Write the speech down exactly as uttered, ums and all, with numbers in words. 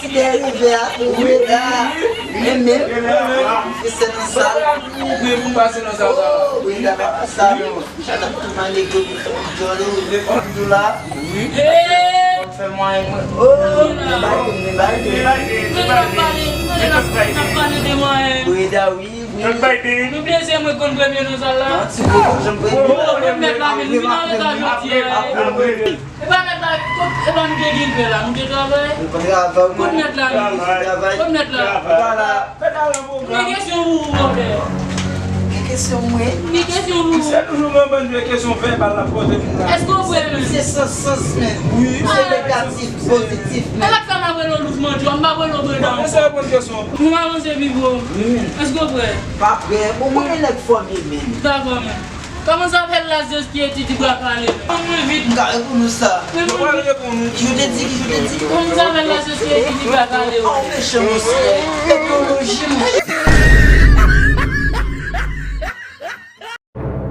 Lè rive a, ou Breda. Men, men, se nan sal. Ou vle pou m pase nan sal sa? Oh, Breda pa nan sal non. Chat ap tou mande gwo djòl ou. Depi m tou la. Wi. Fè mwayen mwen. Oh, men bay, men bay. Mwen t ap pale, mwen t ap pale de mwayen. Breda, wi, wi. Nou blese mwen konn premye nan sal la. Bon, mèt la, men nou vin an reta jodi a. E pa mèt la, kot, e pa nou te gen fè la, nou te travay. Nou pa travay, kot mèt la, nou travay. Kot mèt la? Travay. Mwen gen kesyon pou ou, monchè. Gen kesyon mwen? Gen kesyon pou ou. Se toujou mwen bann vye kesyon vèbal la poze pou la. Èske w prè, men? Se sans, sans, men. Wi. Se negatif, pozitif, men. E lòt fwa m ap rele w Louvmanti, m ap rele w Breda. Bon, se yon bon kesyon. Nou avanse pi wo. Wi, men. Èske w prè? Pa prè. Bon, mwen gen nèg fòme, men. Dakò, men. Comment s'appelle la chose qui étudie bras palé? Konn mwen vit. M ka reponn ou sa. Yo pral reponn ou. Ki yo te di, ki yo te di? Comment s'appelle la chose qui étudie bras palé? Oh, mechan, mesye. Teknoloji, mesye.